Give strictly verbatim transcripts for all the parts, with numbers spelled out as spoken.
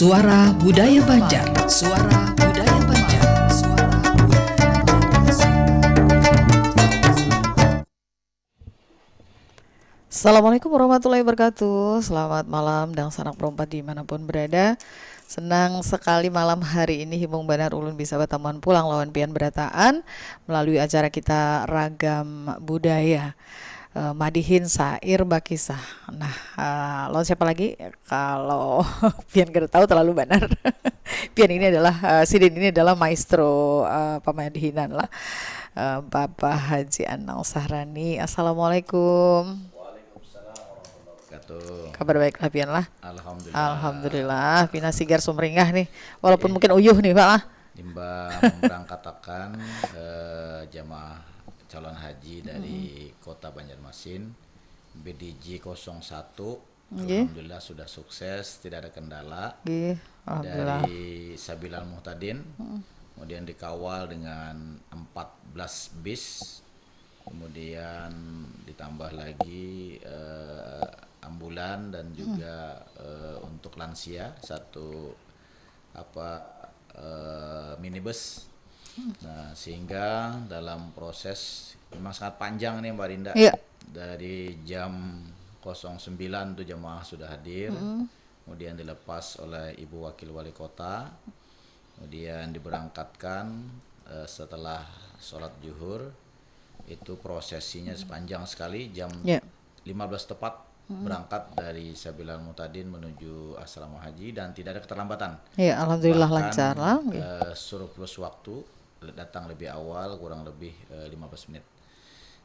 Suara Budaya Banjar. Suara Budaya Banjar. Suara Budaya Banjar. Assalamualaikum warahmatullahi wabarakatuh. Selamat malam dangsanak perumpat dimanapun berada. Senang sekali malam hari ini himung banar ulun bisa batamuan pulang lawan pian berataan melalui acara kita Ragam Budaya. Eh, madihin sair bakisah. Nah, eh, lawan siapa lagi? Kalau pian kada tahu terlalu banar. Pian ini adalah, eh, sidin ini adalah maestro, eh, pamadihinan lah. Eh, Bapak Haji Anang Sahrani. Assalamualaikum. Waalaikumsalam warahmatullahi wabarakatuh. Kabar baik lah pian lah. Alhamdulillah. Alhamdulillah, pina sigar sumringah nih. Walaupun Iya. Mungkin uyuh nih, Pak lah. Limbah memberangkatakan eh, jamaah calon haji dari Kota Banjarmasin, B D J kosong satu, Nggih. Alhamdulillah sudah sukses, tidak ada kendala. Nggih, alhamdulillah. Dari Sabilal Muhtadin, kemudian dikawal dengan empat belas bis, kemudian ditambah lagi eh, ambulan dan juga eh, untuk lansia satu apa eh, minibus. Nah, sehingga dalam proses memang sangat panjang nih Mbak Rinda. Iya. Dari jam kosong sembilan tuh jemaah sudah hadir. Kemudian dilepas oleh Ibu Wakil Wali Kota. Kemudian diberangkatkan eh, setelah sholat juhur. Itu prosesinya sepanjang sekali jam Ya. lima belas tepat berangkat dari Sabilal Muhtadin menuju asrama haji dan tidak ada keterlambatan. Ya, alhamdulillah Bahkan, lancar lah. Nggih. eh, surplus waktu, datang lebih awal kurang lebih eh, lima belas menit.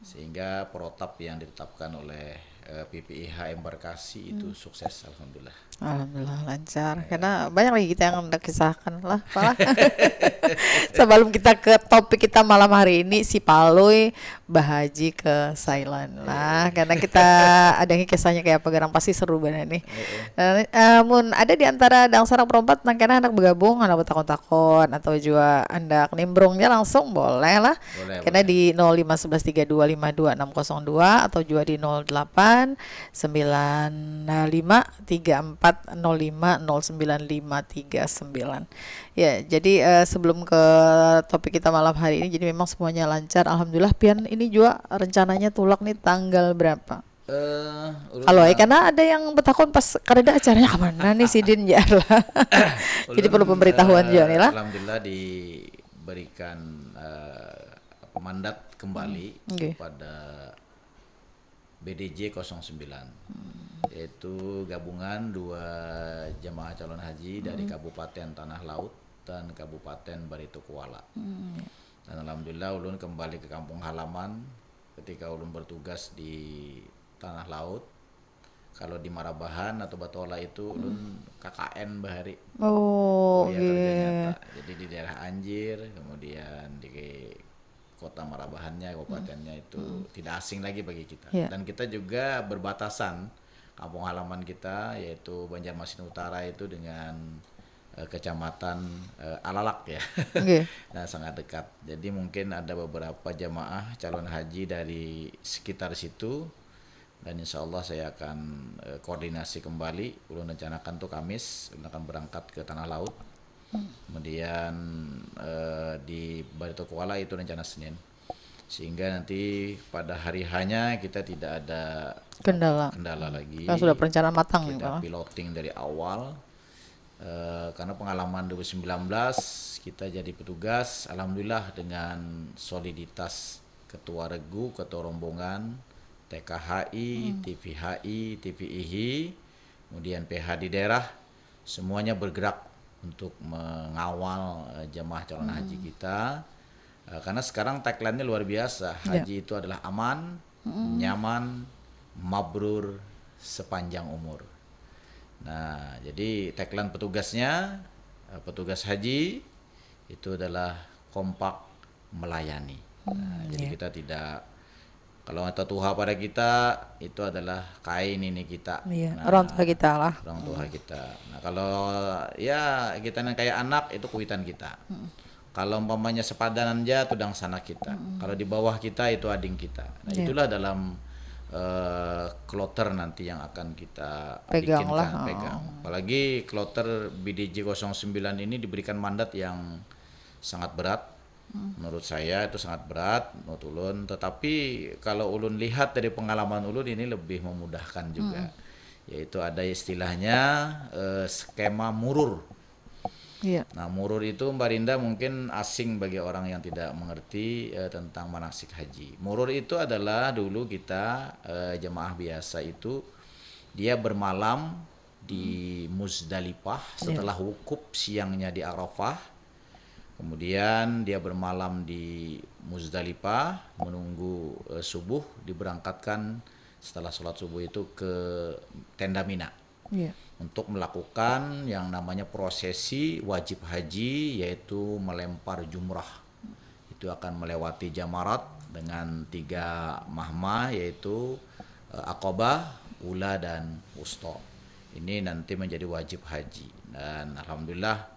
Sehingga protap yang ditetapkan oleh eh, P P I H embarkasi itu sukses, alhamdulillah. Alhamdulillah lancar. Karena banyak lagi kita yang hendak kisahkan lah, Pak lah. Sebelum kita ke topik kita malam hari ini, si Palui bahaji ke Thailand lah. Karena kita ada kisahnya kayak apa garang, pasti seru banget nih. Nah, eh, mun ada di antara dangsanak perumpat nang kena hendak bergabung, hendak bertakon-takon atau juga hendak nimbrungnya langsung boleh lah. Boleh, Kena boleh. Di nol lima sebelas tiga dua lima dua enam kosong dua atau juga di nol delapan sembilan lima tiga empat nol lima nol sembilan lima tiga sembilan. Ya, jadi eh, sebelum ke topik kita malam hari ini, jadi memang semuanya lancar. Alhamdulillah, pian ini juga rencananya tulak nih tanggal berapa? Eh, ulun Kalau lah- karena ada yang bertakon pas kareda acaranya kemana nih sidin ya lah. Jadi ulun, perlu pemberitahuan eh, juga nih lah. Alhamdulillah diberikan eh, mandat kembali Oke. Kepada B D J kosong sembilan, yaitu gabungan dua jamaah calon haji dari Kabupaten Tanah Laut dan Kabupaten Barito Kuala. Dan alhamdulillah ulun kembali ke kampung halaman ketika ulun bertugas di Tanah Laut. Kalau di Marabahan atau Batola itu ulun K K N bahari. Oh, Kuliah kerja iya. Nyata. Jadi di daerah Anjir, kemudian di kota Marabahannya, kabupatennya itu tidak asing lagi bagi kita. Iya. Dan kita juga berbatasan kampung halaman kita yaitu Banjarmasin Utara itu dengan eh, kecamatan eh, Alalak ya. Nggih. Nah, sangat dekat. Jadi mungkin ada beberapa jamaah calon haji dari sekitar situ dan insya Allah saya akan eh, koordinasi kembali. Ulun rencanakan tuh Kamis, ulun akan berangkat ke Tanah Laut. Kemudian eh, di Barito Kuala itu rencana Senin. Sehingga nanti pada hari hanya kita tidak ada Kendala. kendala lagi. Kan sudah perencanaan matang Kita gitu lah. Piloting dari awal. Eh, karena pengalaman dua ribu sembilan belas kita jadi petugas, alhamdulillah dengan soliditas ketua regu, ketua rombongan, T K H I, T V H I, T V I H I, kemudian P H di daerah, semuanya bergerak untuk mengawal eh, jemaah calon haji kita. Eh, karena sekarang tagline-nya luar biasa, Ya. Haji itu adalah aman, nyaman, mabrur, sepanjang umur. Nah, jadi tagline petugasnya, eh, petugas haji itu adalah kompak melayani. Nah, jadi kita tidak, kalau atau tuha pada kita itu adalah kain ini kita. Iya, Nah, orang tua kita lah. Orang tua kita. Nah, kalau ya kita yang kayak anak itu kuitan kita. Kalau umpamanya sepadan aja tuh dangsanak kita. Kalau di bawah kita itu ading kita. Nah, Iya. Itulah dalam eh, kloter nanti yang akan kita Pegang bikinkan, lah, oh. Pegang. Apalagi kloter B D J kosong sembilan ini diberikan mandat yang sangat berat. Hmm. Menurut saya itu sangat berat, menurut ulun. Tetapi kalau ulun lihat dari pengalaman ulun, ini lebih memudahkan juga. Hmm. Yaitu ada istilahnya, eh, skema murur. Iya. Nah, murur itu, Mbak Rinda, mungkin asing bagi orang yang tidak mengerti, eh, tentang manasik haji. Murur itu adalah dulu kita, eh, jemaah biasa itu dia bermalam di Muzdalifah setelah wukuf siangnya di Arafah. Kemudian dia bermalam di Muzdalifah, menunggu, eh, subuh, diberangkatkan setelah sholat subuh itu ke tenda Mina Iya. untuk melakukan yang namanya prosesi wajib haji, yaitu melempar jumrah. Itu akan melewati jamarat dengan tiga mahma, yaitu, eh, Aqabah, Ula, dan Wusta. Ini nanti menjadi wajib haji. Dan alhamdulillah,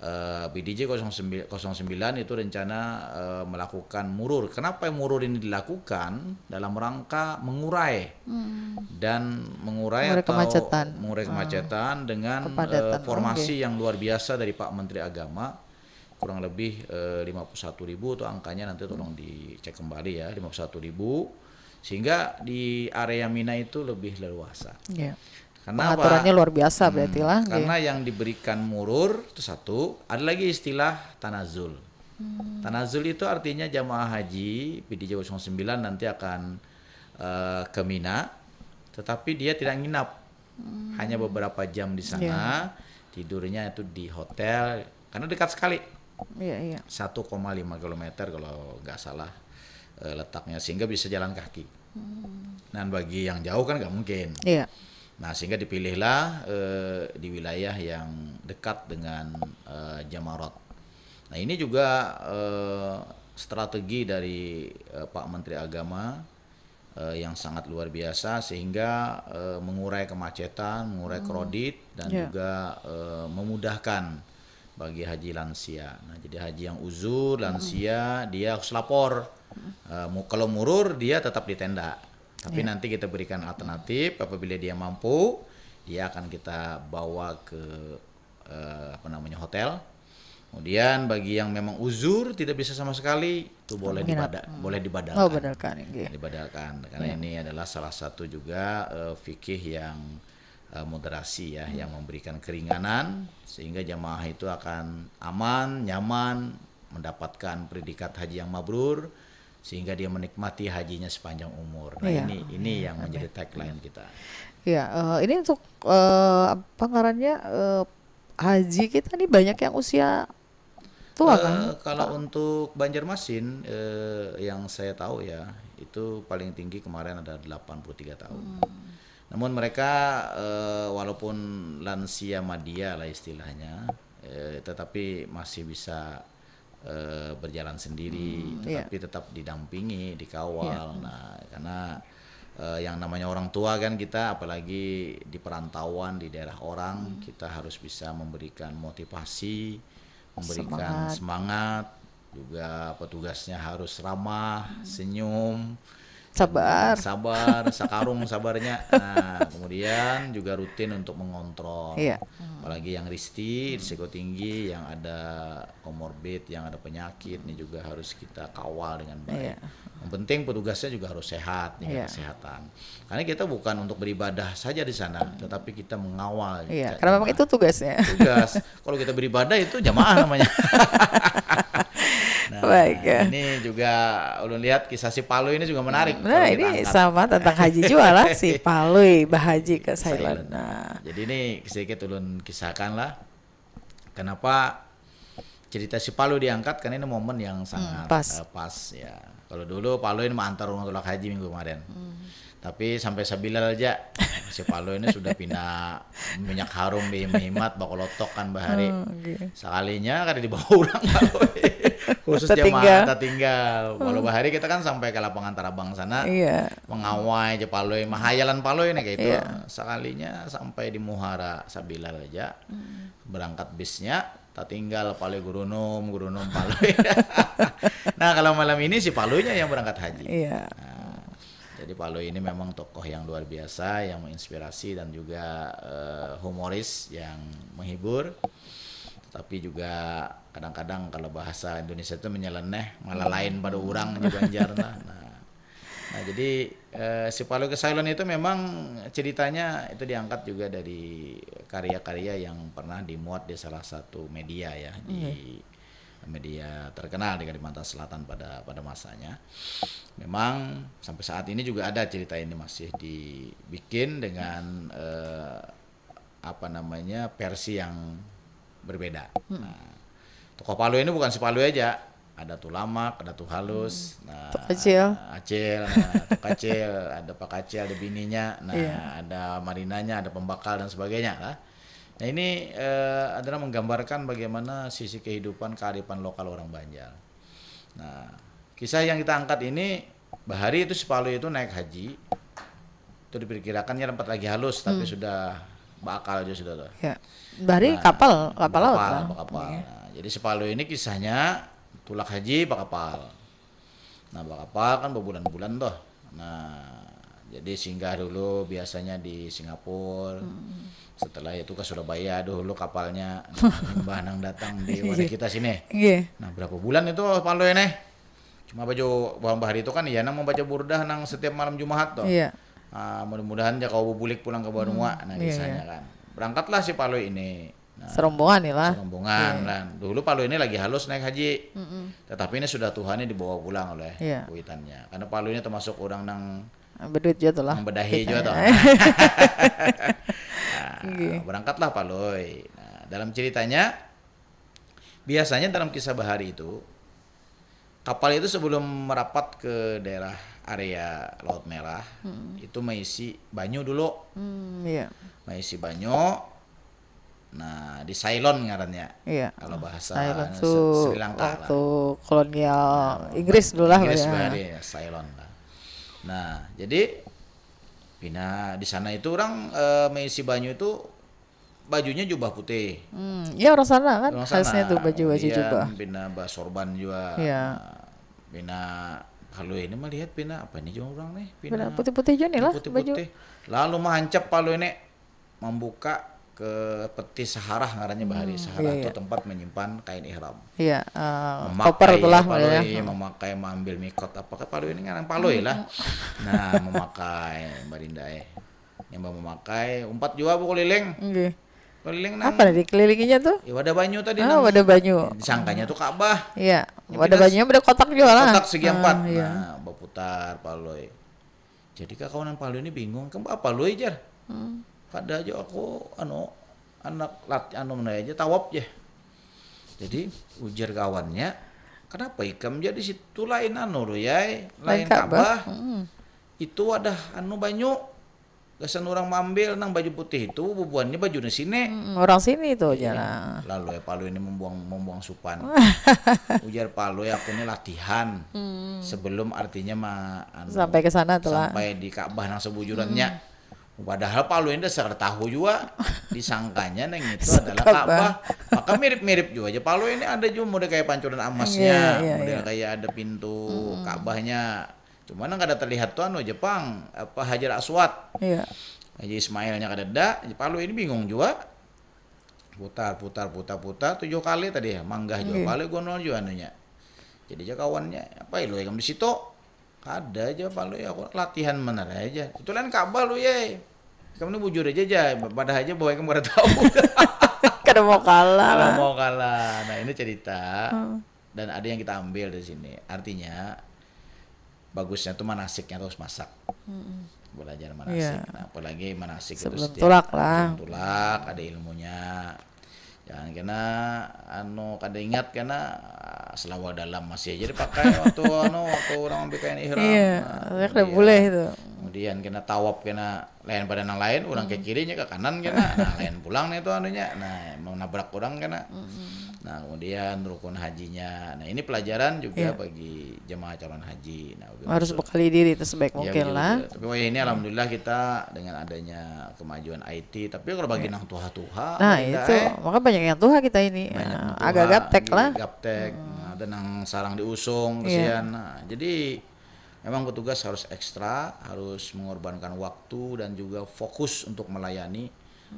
eh, B D J kosong sembilan, kosong sembilan itu rencana, eh, melakukan murur. Kenapa murur ini dilakukan? Dalam rangka mengurai Hmm. dan mengurai Mengurai atau kemacetan. mengurai Ah. kemacetan dengan, Kepadatan, eh, formasi oke. yang luar biasa dari Pak Menteri Agama, kurang lebih, eh, lima puluh satu ribu itu angkanya, nanti tolong dicek kembali ya, lima puluh satu ribu, sehingga di area Mina itu lebih leluasa. Iya. Karena Pengaturannya apa? Luar biasa Hmm, berarti lah, nggih. Karena yang diberikan murur itu satu, ada lagi istilah tanazul. Hmm. Tanazul itu artinya jamaah haji B D J kosong sembilan nanti akan, eh, ke Mina, tetapi dia tidak nginap. Hmm. Hanya beberapa jam di sana, Iya. Tidurnya itu di hotel karena dekat sekali. Iya, iya. Satu koma lima kilometer kalau nggak salah, eh, letaknya, sehingga bisa jalan kaki. Hmm. Dan bagi yang jauh kan nggak mungkin. Iya. Nah, sehingga dipilihlah, eh, di wilayah yang dekat dengan, eh, Jamarat. Nah, ini juga, eh, strategi dari, eh, Pak Menteri Agama, eh, yang sangat luar biasa, sehingga, eh, mengurai kemacetan, mengurai Hmm. kredit, dan Ya. juga, eh, memudahkan bagi haji lansia. Nah, jadi haji yang uzur, Hmm. lansia, dia harus lapor. Eh, mu-, kalau murur, dia tetap di tenda. Tapi Ya. nanti kita berikan alternatif, apabila dia mampu, dia akan kita bawa ke, eh, apa namanya, hotel. Kemudian bagi yang memang uzur, tidak bisa sama sekali, itu boleh Menginap. dibada-, Hmm. boleh Oh, dibadalkan. badalkan, nggih. Dibadalkan. Karena Ya. ini adalah salah satu juga, eh, fikih yang, eh, moderasi ya, Hmm. yang memberikan keringanan, sehingga jamaah itu akan aman, nyaman, mendapatkan predikat haji yang mabrur, sehingga dia menikmati hajinya sepanjang umur. Nah, Iya. ini, ini Iya, yang oke. Menjadi tagline kita. Ya, eh, ini untuk, eh, apa ngarannya, eh, haji kita nih banyak yang usia tua, kan? Eh, kalau untuk Banjarmasin, eh, yang saya tahu ya, itu paling tinggi kemarin ada delapan puluh tiga tahun. Hmm. Namun mereka, eh, walaupun lansia madia lah istilahnya, eh, tetapi masih bisa, eh, berjalan sendiri, hmm, iya, tetapi tetap didampingi, dikawal. Iya. Hmm. Nah, karena, eh, yang namanya orang tua kan kita, apalagi di perantauan, di daerah orang, hmm, kita harus bisa memberikan motivasi, memberikan semangat, semangat, juga petugasnya harus ramah, hmm, senyum, sabar, sabar, sakarung sabarnya. Nah, kemudian juga rutin untuk mengontrol. Iya. Hmm. Apalagi yang risti, hmm, risiko tinggi, yang ada komorbid, yang ada penyakit, ini juga harus kita kawal dengan baik. Iya. Yang penting petugasnya juga harus sehat, jaga, iya, kesehatan. Karena kita bukan untuk beribadah saja di sana, hmm, tetapi kita mengawal. Iya, karena memang itu tugasnya. Tugas. Kalau kita beribadah itu jamaah namanya. Nah, baik, ya. Ini juga ulun lihat kisah si Palui ini juga menarik. Nah, kalau kita ini angkat sama tentang haji juga lah, si Palui bahaji ke Thailand. Thailand. Nah. Jadi ini sedikit ulun kisahkan lah. Kenapa cerita si Palui diangkat, karena ini momen yang, hmm, sangat, pas, eh, pas, ya. Kalau dulu Palui ini mengantar orang tulak haji minggu kemarin. Hmm. Tapi sampai sabilal aja, si Palui ini sudah pina minyak harum, behimat-himat, bakolotok kan bahari. Oh, oke. Sekalinya kada dibawa orang Palui. Khusus jamaah tatinggal. Tatinggal. Walau, hmm, bahari kita kan sampai ke lapangan tarabang sana, iya, mengawai aja Palui, mahayalan Palui nih kayak itu. Iya. Sekalinya sampai di muhara sabilal aja. Hmm. Berangkat bisnya, tatinggal Palui gurunum, gurunum Palui. Nah, kalau malam ini si Paluinya yang berangkat haji. Iya. Nah, Jadi Palui ini memang tokoh yang luar biasa, yang menginspirasi dan juga uh, humoris, yang menghibur. Tetapi juga kadang-kadang kalau bahasa Indonesia itu menyeleneh, malah lain pada orang di Banjar. Nah, nah, nah jadi uh, si Palui Kesailon itu memang ceritanya itu diangkat juga dari karya-karya yang pernah dimuat di salah satu media ya, di media terkenal di Kalimantan Selatan pada pada masanya. Memang sampai saat ini juga ada cerita ini masih dibikin dengan eh, apa namanya, versi yang berbeda. Hmm. Nah, tokoh Palui ini bukan si Palui aja, ada Tulamak, ada Tuhalus, hmm. Nah, Acil, nah, Acil, ada Pakacil, ada bininya, nah, yeah. Ada Marinanya, ada Pembakal dan sebagainya lah. Nah, ini eh, adalah menggambarkan bagaimana sisi kehidupan kearifan lokal orang Banjar. Nah, kisah yang kita angkat ini, bahari itu si Palui itu naik haji, itu diperkirakan ya tempat lagi halus, tapi hmm. Sudah bakal aja sudah tuh. Ya. Bahari nah, kapal, kapal laut lah. Kapal. Iya. Nah, jadi si Palui ini kisahnya tulak haji bakapal. Nah, bakapal kan berbulan-bulan tuh. Nah, jadi singgah dulu biasanya di Singapura. Hmm. Setelah itu ke Surabaya dulu kapalnya, nah, mbah nang datang di wadah kita sini. Iya. Nah, berapa bulan itu Palui nih? Cuma baju bawang bahari itu kan iya nang membaca burdah nang setiap malam Jumat tuh. Iya. Ah, mudah-mudahan ya kau bulik pulang ke Banua, hmm, nah, iya, kisahnya iya. Kan. Berangkatlah si Palui ini. Nah, serombongan nih lah. Serombongan iya. Kan. Dulu Palui ini lagi halus naik haji. Mm-mm. Tetapi ini sudah tuhannya dibawa pulang oleh iya. Kuitannya. Karena Palui ini termasuk orang nang berduit juga tuh lah. Membedahi juga tuh. Nah, iya. Berangkatlah Palui. Nah, dalam ceritanya biasanya dalam kisah bahari itu kapal itu sebelum merapat ke daerah area Laut Merah hmm. Itu mengisi banyu dulu. Hmm, iya. Mengisi banyu. Nah, di Ceylon ngarannya. Iya. Kalau bahasa Ceylon, Sri Lanka waktu lah. Kolonial nah, Inggris dulu lah. Inggris ya. Bahari ya, Ceylon lah. Nah, jadi pina di sana itu orang e, mengisi banyu itu bajunya jubah putih. Hmm, ya orang sana kan orang khasnya sana. Tuh baju-baju jubah. Pina basorban juga. Ya. Nah, pina kalau ini melihat pina apa ini juga orang nih pina, pina putih-putih juga nih lah putih-putih. Baju. Lalu mahancap kalau ini membuka ke peti saharah ngarannya bahari hmm, saharah iya, itu iya. Tempat menyimpan kain ihram. Iya. Uh, memakai koper tuh lah ya, memakai mengambil mikot apa kalau ini ngaran Palui lah. Hmm. Nah memakai barinda eh. Yang mau memakai umpat jua bu keliling. Nggih. Keliling nang apa tadi kelilinginya tuh? Ya wadah banyu tadi. Oh, nang wadah banyu. Disangkanya tuh Ka'bah. Iya. Wadah banyunya pada kotak juga lah. Kotak segi empat. Ah, iya. Nah, berputar Palui. Jadi kakawanan Palui ini bingung, "Kenapa Palui jar?" Hmm. Kada aja aku anu anak lat anu mana aja tawap ya. Jadi ujar kawannya, "Kenapa ikam jadi situ lain anu lu ya? Lain Ka'bah." Hmm. Itu wadah anu banyu. Gasan urang maambil nang baju putih itu bubuhannya baju nang sini. Hmm, orang sini itu iya. Aja lah. Lalu ya Palui ini membuang membuang supan. Ujar Palui aku ini latihan hmm. Sebelum artinya ma, anu, sampai ke sana tuh sampai di Ka'bah nang sebujurannya. Hmm. Padahal Palui ini dasar tahu juga disangkanya nang itu adalah Ka'bah. Maka mirip-mirip juga aja Palui ini ada juga model kayak pancuran emasnya, iya, iya, model iya. Kayak ada pintu hmm. Ka'bahnya. Cuma nang kada terlihat tuh anu Jepang apa Hajar Aswad. Iya. Haji Ismailnya kada ada, Palui ini bingung juga. Putar putar putar putar tujuh kali tadi ya, manggah juga iya. Palui gonol juga anunya. Jadi aja kawannya, "Apa lu ikam di situ?" "Kada aja Palui, aku latihan bener aja." "Itu lain Ka'bah lu ya. Kamu ini bujur aja aja, padahal aja bahwa kamu kada tahu." Kada mau kalah. Kada mau kalah. Nah, ini cerita. Hmm. Dan ada yang kita ambil dari sini. Artinya bagusnya tuh manasiknya tuh harus masak. Hmm. Belajar manasik. Iya. Nah, apalagi manasik sebelum itu setiap tulak lah. Sebelum tulak ada ilmunya. Jangan kena anu kada ingat kena selawar dalam masih aja dipakai waktu anu waktu orang ambil kain ihram. Iya, nah, saya kada boleh itu. Kemudian kena tawaf kena lain pada nang lain, orang hmm. Ke kirinya ke kanan kena, nah lain pulang nih itu anunya, nah menabrak orang kena. Hmm. Nah kemudian rukun hajinya, nah ini pelajaran juga ya. Bagi jemaah calon haji. Nah, harus bekali diri itu sebaik ya, mungkin betul, lah. Betul. Tapi wah ini ya. Alhamdulillah kita dengan adanya kemajuan I T, tapi kalau bagi ya. Nang tuha-tuha, nah itu eh. Maka banyak yang tuha kita ini, agak gaptek lah. Gaptek, hmm. Nah, ada nang sarang diusung, kesian. Ya. Nah, jadi memang petugas harus ekstra, harus mengorbankan waktu dan juga fokus untuk melayani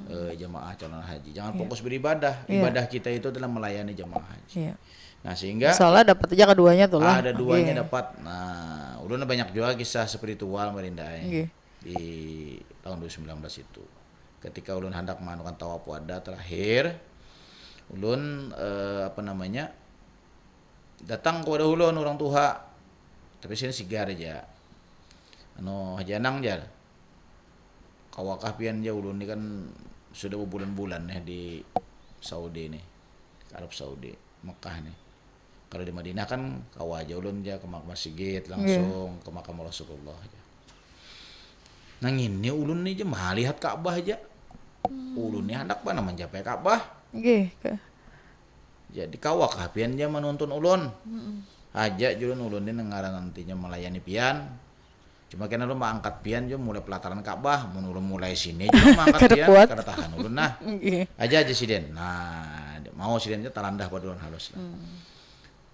eh, jamaah calon haji. Jangan fokus beribadah. Ibadah kita itu adalah melayani jamaah haji. Iya. Nah, sehingga Soalnya dapat aja keduanya tuh lah. ada duanya Oke. dapat. Nah, ulun banyak juga kisah spiritual, Merinda, eh, Oke. di tahun dua ribu sembilan belas itu. Ketika ulun hendak melakukan tawaf wada terakhir, ulun eh, apa namanya datang kepada ulun orang tua, tapi sini sigar aja. Anu, Haji Anang, jar, kawakah pian, ja, ulun ni kan sudah berbulan-bulan nih di Saudi nih, Arab Saudi, Mekah nih. Kalau di Madinah kan kawa aja ulun, ja, ke mak- masjid langsung, ke makam Rasulullah aja. Nah, ini ulun nih, ja, melihat Ka'bah aja. Ulun ni hendak banar mencapai Ka'bah. Oke. Oke. Jadi kawakah pian, ja, menuntun ulun? Aja, jar ulun, ulun ni nang ngaran nantinya melayani pian. Cuma kena ulun mengangkat pian, ja, mulai pelataran Ka'bah. Mun ulun mulai sini, ja, mengangkat Kada pian, kuat. Kada tahan ulun, nah. Oke. Aja, aja sidin. Nah, mau sidin, ja, tarandah pada ulun halus lah.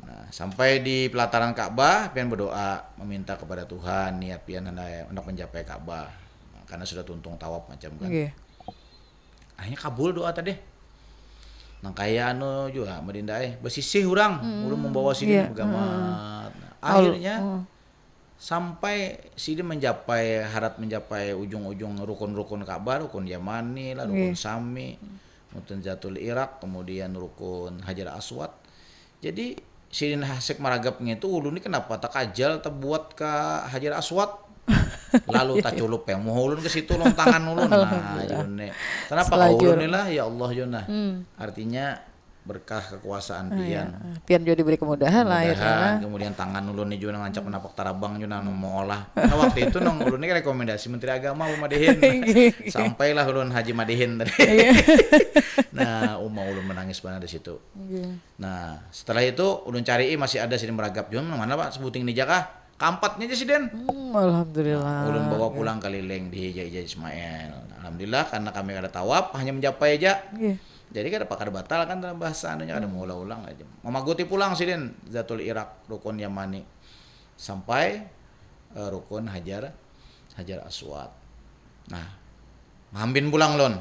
Nah, sampai di pelataran Ka'bah, pian berdoa meminta kepada Tuhan, niat pian hendak, hendak mencapai Ka'bah. Karena sudah tuntung tawaf macam kan. Oke. Akhirnya kabul doa tadi. Nang kaya anu juga, Merinda, eh, basisih urang, ulun membawa sidin iya, begamat. Nah, akhirnya Mm. sampai sidin mencapai, harat mencapai ujung-ujung rukun-rukun Ka'bah, rukun Yamani lah, rukun Iya. Sami, rukun Zatul Iraq, kemudian rukun Hajar Aswad. Jadi sidin hasik maragap ngitu, ulun ni kenapa takajal tabuat ka Hajar Aswad. Lalu taculup ya muha ulun ke situ, lawan tangan ulun. Nah, Alhamdulillah. ulun ni. Kenapa Selajur. Kau ulun ni lah, ya Allah, Juna? Hmm. Artinya berkah kekuasaan Ah, pian. Iya. Pian juga diberi kemudahan lah, ya. Mudahan, kemudian tangan ulun ni juga nancap napak tarabang juga nang mau olah. Nah, waktu itu nang ulun ni rekomendasi Menteri Agama, Bu Madihin. Sampailah ulun Haji Madihin tadi. Nah, uma ulun menangis banget di situ. Iya. Nah, setelah itu ulun cari, masih ada sidin meragap juga, mana, Pak, sebuting ni jaka? Kampatnya aja sidin. Hmm, alhamdulillah. Ulun bawa pulang keliling di hija-hija Ismail. Alhamdulillah, karena kami kada tawaf, hanya mencapai aja. Iya. Jadi kada pakar batal kan dalam bahasa anunya, kada maulah-ulang aja. Mamaguti pulang sidin Zatul Iraq, rukun Yamani, sampai eh, rukun Hajar, Hajar Aswad. Nah, mambin pulang lon.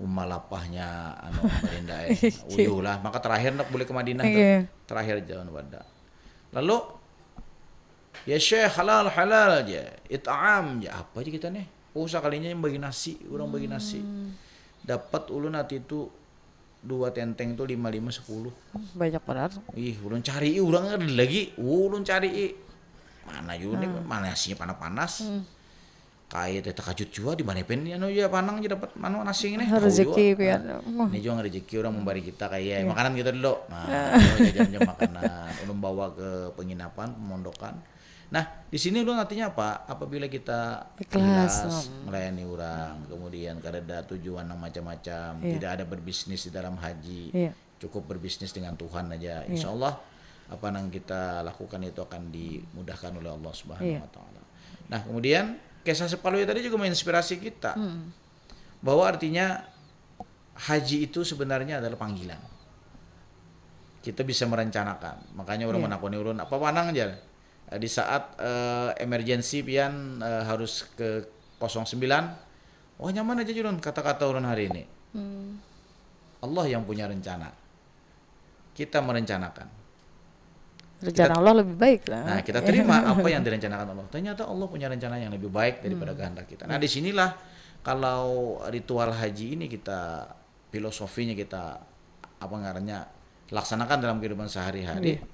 Uma lapahnya anu Merinda, eh, uyuh lah. Maka terakhir nak boleh ke Madinah tuh. Iya. Terakhir jalan pada. Lalu, ya Syekh, halal, halal aja. It'am aja, apa aja kita nih? Oh, sekalinya yang bagi nasi, orang bagi nasi. Dapat ulun hati itu dua tenteng tuh, lima lima sepuluh. Banyak benar. Ih, ulun cari orang ada lagi. Ulun cari. Mana juga nih, mana nasinya panas-panas. Kayak teh takajut juga di mana pen anu ya panang aja dapat mana nasi ini. Tahu Rezeki juga. Pian. Nah, ini juga rezeki orang memberi kita kayak makanan kita dulu. Nah, itu aja jam-jam makanan. Ulun bawa ke penginapan, pemondokan. Nah, di sini ulun artinya apa? Apabila kita Ikhlas, ikhlas melayani orang, kemudian kada ada tujuan yang macam-macam, Iya. Tidak ada berbisnis di dalam haji, Iya. Cukup berbisnis dengan Tuhan aja, insya Allah apa yang kita lakukan itu akan dimudahkan oleh Allah Subhanahu Iya. Wa Taala. Nah, kemudian kisah Sepalui tadi juga menginspirasi kita bahwa artinya haji itu sebenarnya adalah panggilan. Kita bisa merencanakan. Makanya orang Iya. menakuni ulun, apa panang aja. Eh, di saat eh, emergency pian eh, harus ke kosong sembilan, wah, nyaman aja ulun kata-kata ulun hari ini. Hmm. Allah yang punya rencana. Kita merencanakan. Rencana Allah lebih baik lah. Nah, kita terima apa yang direncanakan Allah. Ternyata Allah punya rencana yang lebih baik daripada kehendak kita. Nah, di sinilah kalau ritual haji ini kita, filosofinya kita, apa ngarannya, laksanakan dalam kehidupan sehari-hari. Iya.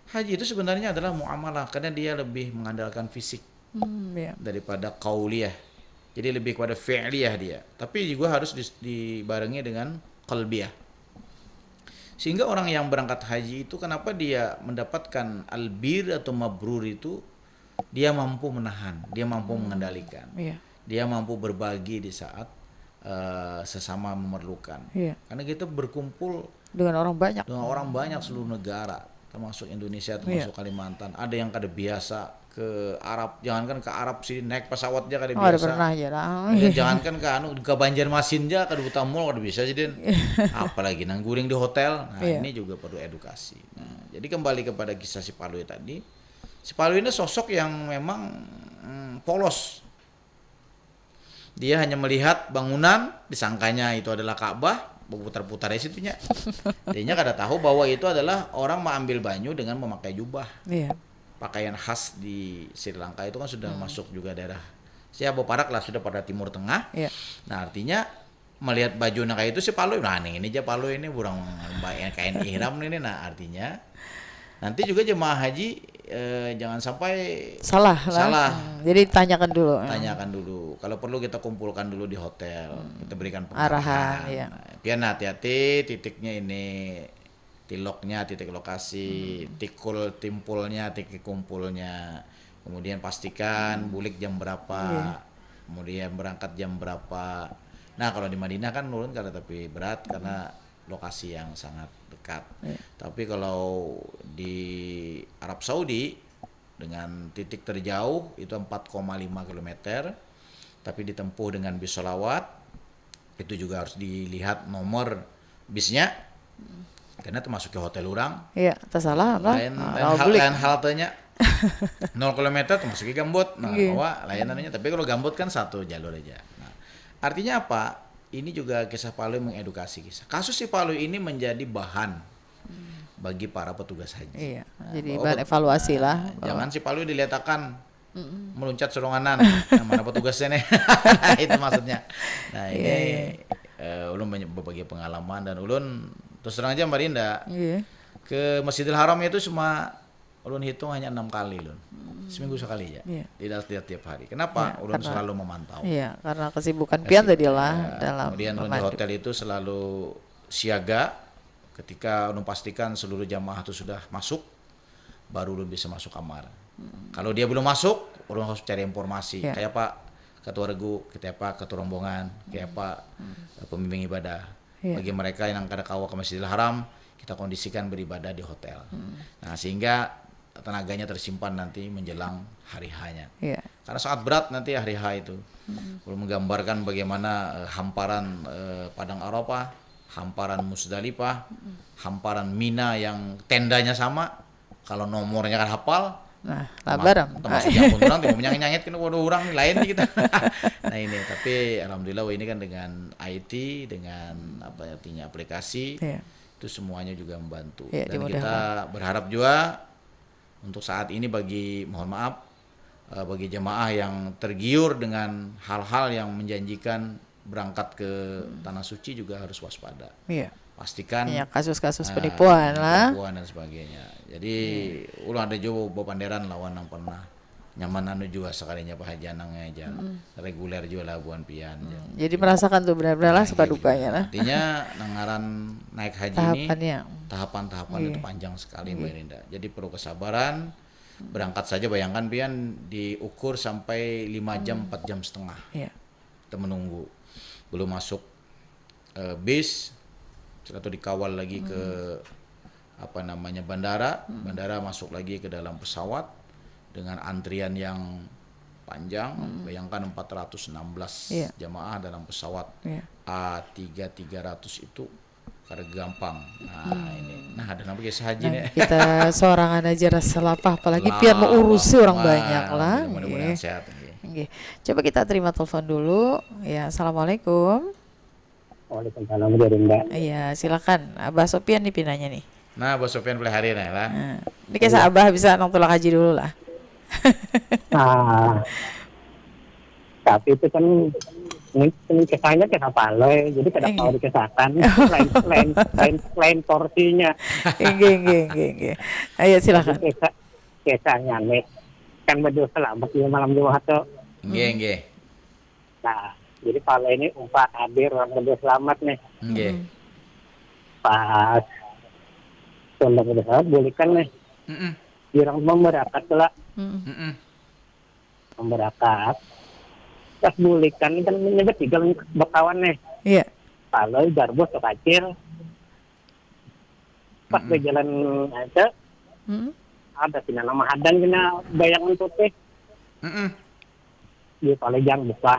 Haji itu sebenarnya adalah muamalah karena dia lebih mengandalkan fisik Hmm, ya. daripada qauliyah. Jadi lebih kepada fi'liyah dia. Tapi juga harus dis- dibarengi dengan qalbiyah. Sehingga orang yang berangkat haji itu kenapa dia mendapatkan albir atau mabrur itu, dia mampu menahan, dia mampu mengendalikan. Iya. Dia mampu berbagi di saat eh, sesama memerlukan. Iya. Karena kita berkumpul Dengan orang banyak. Dengan orang banyak seluruh negara, termasuk Indonesia, termasuk Iya. Kalimantan. Ada yang kada biasa ke Arab, jangankan ke Arab sih, naik pesawat aja kada Oh, ada biasa. Pernah aja lah. Kemudian jangankan ke anu, ke Banjarmasin aja kada buta mall kada bisa sih, Din. Apalagi nang guring di hotel. Nah, Iya. Ini juga perlu edukasi. Nah, jadi kembali kepada kisah si Palui tadi, Si Palui ini sosok yang memang mm, polos. Dia hanya melihat bangunan, disangkanya itu adalah Ka'bah, berputar-putar di situnya. Dia kada tahu bahwa itu adalah orang mengambil banyu dengan memakai jubah. Iya. Pakaian khas di Sri Lanka itu kan sudah hmm. masuk juga daerah. Saya Boparak lah sudah pada Timur Tengah. Iya. Nah artinya melihat baju nak itu si Palui, nah ini aja Palui ini burang kain ihram ini, nah artinya nanti juga jemaah haji eh, jangan sampai salah lah. Salah. Hmm, jadi tanyakan dulu. Tanyakan dulu. Kalau perlu kita kumpulkan dulu di hotel. Hmm. Kita berikan pengarahan. Arahan, iya. Nah, pian hati-hati titiknya ini tiloknya titik lokasi, hmm. tikul timpulnya titik kumpulnya. Kemudian pastikan hmm. bulik jam berapa. Yeah. Kemudian berangkat jam berapa. Nah, kalau di Madinah kan nurun karena tapi berat hmm. karena lokasi yang sangat dekat. Yeah. Tapi kalau di Arab Saudi dengan titik terjauh itu empat koma lima kilometer, tapi ditempuh dengan bis salawat, itu juga harus dilihat nomor bisnya. Karena termasuk ke hotel orang. Iya, tersalah apa? Lain, nah, lain, hal, lain haltenya. nol kilometer termasuk ke Gambut. Nah, iya. Lain anunya. Tapi kalau Gambut kan satu jalur aja. Nah, artinya apa? Ini juga kisah Palui mengedukasi kisah. Kasus si Palui ini menjadi bahan bagi para petugas haji. Iya, nah, jadi bahan evaluasi lah. Jangan si Palui diliatakan mm-mm. meluncat seronganan. Nah, mana petugasnya nih? Nah, itu maksudnya. Nah, ini yeah, yeah. Uh, ulun banyak berbagi pengalaman dan ulun terus terang aja Marinda yeah. ke Masjidil Haram itu cuma ulun hitung hanya enam kali ulun. Hmm. Seminggu sekali ya. Yeah. Tidak tidak tiap hari. Kenapa? Yeah, ulun karena, selalu memantau. Iya, yeah, karena kesibukan pian tadi lah ya, dalam kemudian ulun di hotel itu selalu siaga ketika ulun pastikan seluruh jamaah itu sudah masuk baru ulun bisa masuk kamar. Hmm. Kalau dia belum masuk, ulun harus cari informasi. Ya. Kayak apa ketua regu, kayak apa ketua rombongan, kayak apa hmm. pembimbing ibadah. Ya. Bagi mereka yang kada kawa ke Masjidil Haram, kita kondisikan beribadah di hotel. Hmm. Nah, sehingga tenaganya tersimpan nanti menjelang hari hanya. Ya. Karena sangat berat nanti hari H itu. Hmm. Ulun menggambarkan bagaimana uh, hamparan uh, padang Arafah, hamparan Musdalifah, hmm. hamparan Mina yang tendanya sama, kalau nomornya kan hafal. Nah, labar. Termasuk yang orang tidak menyangit-nyangit kan waduh orang lain kita. Nah ini, tapi alhamdulillah ini kan dengan I T, dengan apa artinya aplikasi, yeah. itu semuanya juga membantu. Yeah, dan kita berharap juga untuk saat ini bagi mohon maaf eh, bagi jemaah yang tergiur dengan hal-hal yang menjanjikan berangkat ke hmm. tanah suci juga harus waspada. Iya. Pastikan ya, kasus-kasus uh, penipuan lah. Penipuan dan sebagainya. Jadi hmm. ulun ada juga bepanderan lawan yang pernah nyaman anu juga sekalinya Pak Haji Anang aja hmm. reguler juga lah buan pian hmm. jadi merasakan tuh benar-benar lah nah, suka gitu. Dukanya lah artinya nangaran naik haji tahapannya. Ini tahapan-tahapan iya. Itu panjang sekali iya. Mbak Rinda jadi perlu kesabaran hmm. Berangkat saja bayangkan pian diukur sampai lima jam hmm. empat jam setengah iya. Kita menunggu belum masuk uh, bis atau dikawal lagi hmm. Ke apa namanya bandara hmm. Bandara masuk lagi ke dalam pesawat dengan antrian yang panjang hmm. Bayangkan empat ratus enam belas yeah. Jamaah dalam pesawat yeah. A tiga tiga ratus itu karena gampang nah hmm. Ini nah ada nama kisah haji nah, nih kita seorang aja rasa lapah apalagi lapah, pian mau urusi orang banyak lah mudah-mudahan yeah. Sehat okay. Coba kita terima telepon dulu ya assalamualaikum. Waalaikumsalam Mbak. Iya silakan Abah Sopian nih pinanya nih. Nah Abah Sopian boleh hari nih lah. Nah, ini kisah iya. Abah bisa nang tulak haji dulu lah. Ah, tapi itu kan ini, ini kisahnya kisah Palui, jadi kada tahu dikisahkan. Lain lain lain lain porsinya. Inggih inggih inggih inggih. Ayo silakan. Kisah kisahnya nih kan berdua selamat di malam Jumat tuh. Inggih inggih. Nah, jadi Palui ini umpat hadir orang berdua selamat nih. Inggih. Pas orang berdua selamat bulikan nih. Mm -mm. Orang memberakat lah. Mm -mm. Memberakat. Pas bulikan kan nyebut tiga bekawan nih. Iya. Palui Garbus Kacil. Pas mm -mm. Berjalan aja. Mm -mm. Ada pina nama hadan kena bayangan putih. Mm -mm. Di Palui jangan buka.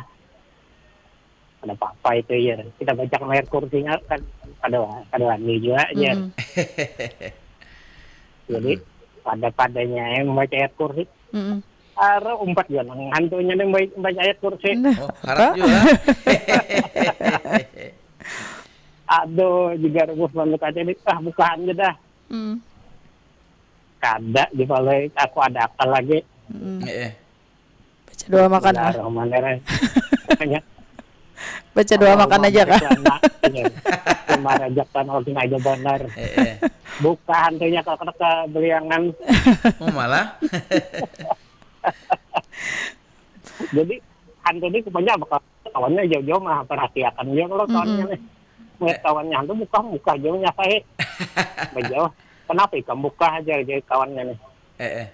Ada apa-apa itu ya. Kita baca layar kursinya kan ada ada wani juga aja. Mm -mm. Jadi mm -mm. pada-padanya yang membaca ayat kursi. Mm-mm. Ara umpat juga nang hantunya nih membaca ayat kursi. Nah, oh, harap juga. Aduh, juga rumus manuk aja nih. Ah, bukaan aja dah. Mm. Kada di balai, aku ada akal lagi. Mm. Eh, eh. Baca doa makan lah. Bismillahirrahmanirrahim. Hanya baca doa makan aja kah? Cuma rajak tanah aja benar. Eh, eh. Buka hantunya kalau kena kebeliangan. Oh, malah. Jadi hantu ini rupanya bakal kawannya jauh-jauh mah perhatiakan dia kalau kawannya nih. Melihat kawannya hantu buka, buka jauh nyapa he. Bajauh. Kenapa ikam buka aja jadi kawannya nih? Eh, eh.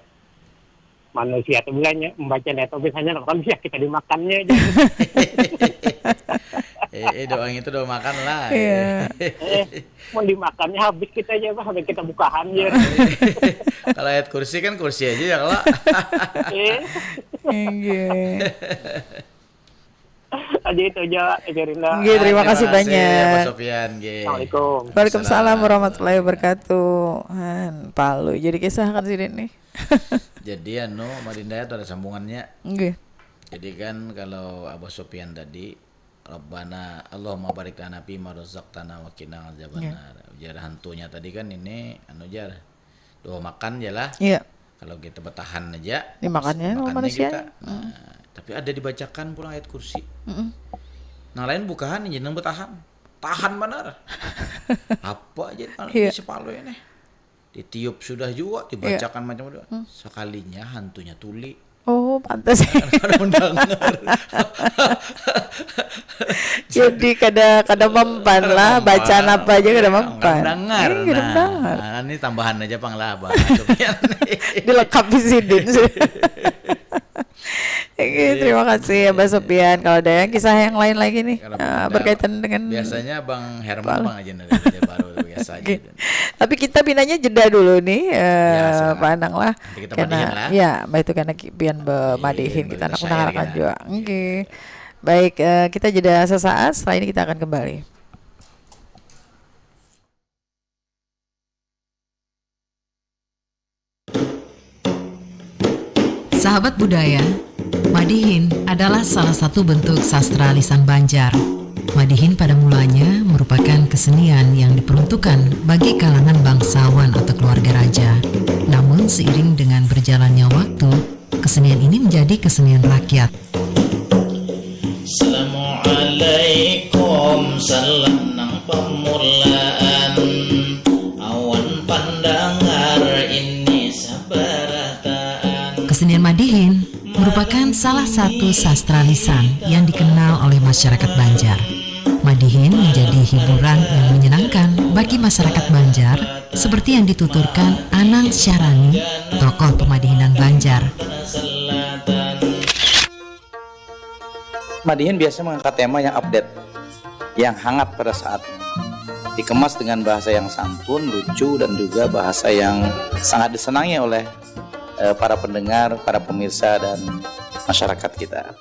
Manusia tuh bilanya membaca neto biasanya nonton bisa kita dimakannya aja. Eh, eh, doang itu doa makan lah. Iya. Eh, mau dimakannya habis kita aja bah, habis kita bukahan ya. Kalau ayat kursi kan kursi aja ya kalau. Eh, Iya. Aja itu aja, Rinda. Nggih, terima kasih banyak. Pak Sofian, nggih. Assalamualaikum. Waalaikumsalam warahmatullahi wabarakatuh. Han, palu. Jadi kisah kan sini nih. Jadi anu, Madinda itu ada sambungannya. Nggih. Jadi kan kalau Abah Sofian tadi, Rabbana Allahumma barik lana fi ma razaqtana wa qina azabannar. Ujar hantunya tadi kan ini anu jar. Doa makan aja lah. Iya. Kalau kita bertahan aja, dimakannya sama manusia. Kita. Nah, tapi ada dibacakan pulang ayat kursi. Mm-mm. Nah lain bukahan aja nang bertahan. Tahan benar. Apa aja kalau iya. Sepalu ini. Ditiup sudah juga, dibacakan iya. Macam-macam. Hmm. Sekalinya hantunya tuli. Oh, pantas. Kada mendengar. Jadi kada kada mempan lah, bacaan apa aja kada mempan. Mendengar. Iya, nah, nah, ini tambahan aja pang lah, Bang. Dilengkapi sidin. Oke, terima kasih ya Mbak Sopian. Kalau ada yang kisah yang lain lagi nih uh, berkaitan dengan biasanya Bang Herman Bang aja nanti baru biasa aja. Tapi kita pinanya jeda dulu nih, uh, ya, Pak Anang lah. Karena ya, Mbak itu karena pian bemadihin kita nak mendengarkan juga. Oke. Baik, uh, kita jeda sesaat. Setelah ini kita akan kembali. Sahabat budaya, madihin adalah salah satu bentuk sastra lisan Banjar. Madihin pada mulanya merupakan kesenian yang diperuntukkan bagi kalangan bangsawan atau keluarga raja. Namun seiring dengan berjalannya waktu, kesenian ini menjadi kesenian rakyat. Assalamualaikum, salam nang pamulaan. Awan pandangar ini sabarataan. Kesenian madihin merupakan salah satu sastra lisan yang dikenal oleh masyarakat Banjar. Madihin menjadi hiburan yang menyenangkan bagi masyarakat Banjar, seperti yang dituturkan Anang Syahrani, tokoh pemadihinan Banjar. Madihin biasanya mengangkat tema yang update, yang hangat pada saatnya. Dikemas dengan bahasa yang santun, lucu, dan juga bahasa yang sangat disenangi oleh eh, para pendengar, para pemirsa, dan masyarakat kita.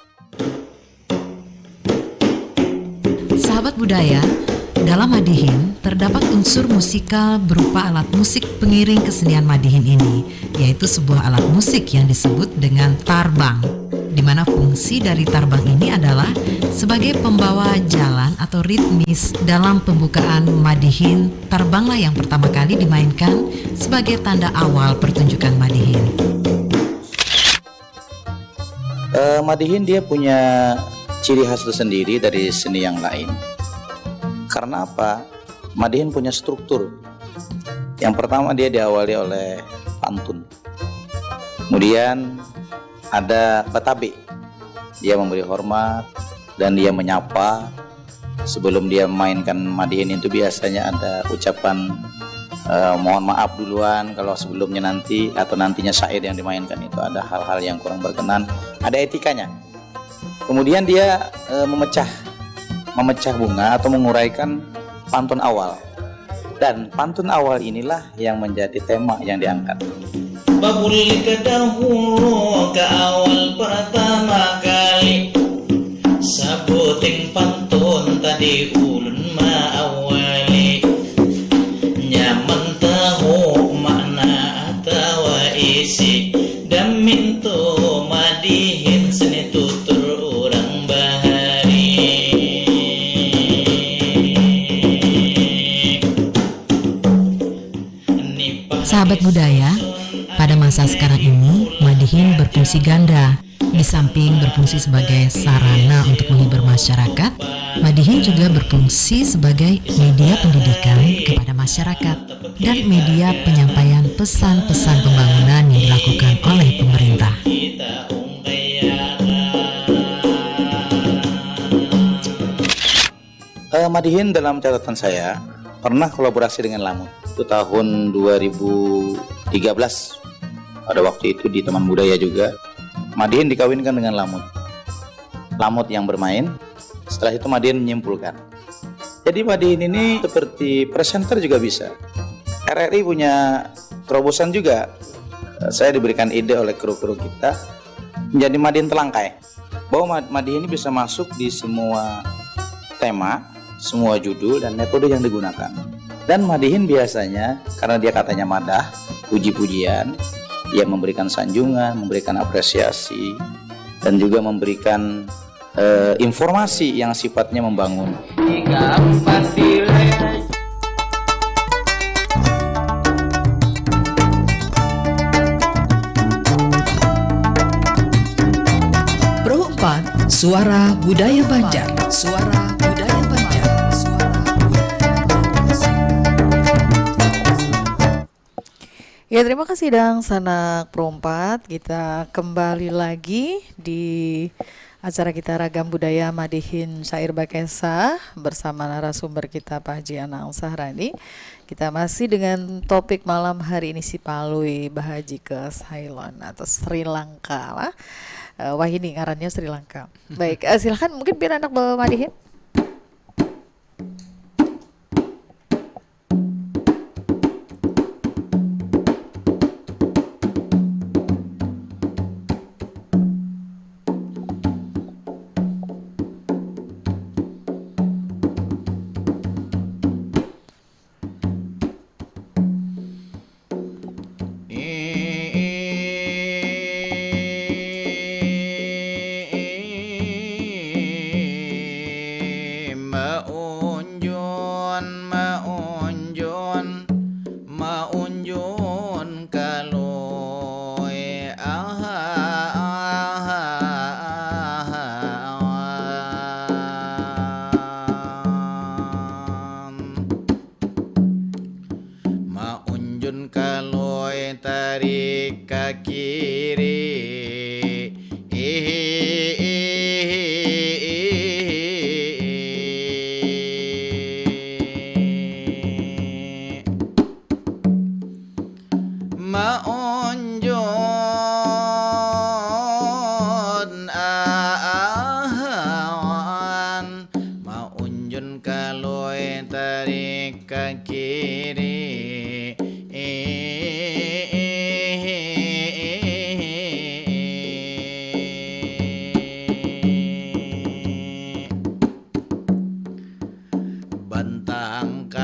Sahabat budaya, dalam Madihin terdapat unsur musikal berupa alat musik pengiring kesenian Madihin ini, yaitu sebuah alat musik yang disebut dengan tarbang, di mana fungsi dari tarbang ini adalah sebagai pembawa jalan atau ritmis dalam pembukaan Madihin. Tarbanglah yang pertama kali dimainkan sebagai tanda awal pertunjukan Madihin. Uh, Madihin dia punya ciri khas tersendiri dari seni yang lain. Karena apa? Madihin punya struktur. Yang pertama dia diawali oleh pantun. Kemudian ada batabe. Dia memberi hormat dan dia menyapa. Sebelum dia memainkan Madihin itu biasanya ada ucapan uh, mohon maaf duluan kalau sebelumnya nanti atau nantinya syair yang dimainkan itu ada hal-hal yang kurang berkenan, ada etikanya. Kemudian dia uh, memecah memecah bunga atau menguraikan pantun awal. Dan pantun awal inilah yang menjadi tema yang diangkat. Babul ke dahulu ke awal pertama kali. Sabuting pantun tadi ulun maawali. Nyaman tahu makna atawa Bak budaya, pada masa sekarang ini, Madihin berfungsi ganda. Di samping berfungsi sebagai sarana untuk menghibur masyarakat, Madihin juga berfungsi sebagai media pendidikan kepada masyarakat dan media penyampaian pesan-pesan pembangunan yang dilakukan oleh pemerintah. Eh, Madihin dalam catatan saya pernah kolaborasi dengan Lamut. Itu tahun dua ribu tiga belas. Pada waktu itu di Taman Budaya juga. Madihin dikawinkan dengan Lamut. Lamut yang bermain. Setelah itu Madihin menyimpulkan. Jadi Madihin ini seperti presenter juga bisa. R R I punya terobosan juga. Eh, Saya diberikan ide oleh kru-kru kita menjadi Madihin Telangkai. Bahwa Mad- Madihin ini bisa masuk di semua tema, semua judul dan metode yang digunakan. Dan Madihin biasanya karena dia katanya madah, puji-pujian, ia memberikan sanjungan, memberikan apresiasi, dan juga memberikan eh, informasi yang sifatnya membangun. Tiga, empat, lima. Pro empat, Suara Budaya Banjar. Suara Budaya Banjar. Suara Budaya Banjar. Ya, terima kasih dang sanak perompat. Kita kembali lagi di acara kita Ragam Budaya Madihin Syair Bakesa bersama narasumber kita Pak Haji Anang Sahrani. Kita masih dengan topik malam hari ini, si Palui bahaji ke Ceylon atau Sri Lanka lah. Eh, wah, ini ngarannya Sri Lanka. Baik, eh, silakan, mungkin biar anak bawa Madihin. Maunjun, maunjun, maunjun kalui. Aha, aha, aha. Maunjun kalui tarik ka kiri. Ihi, ihi, ihi, ihi. Maunjun ahawan, maunjun kalui tarik ka kiri. Bantangkan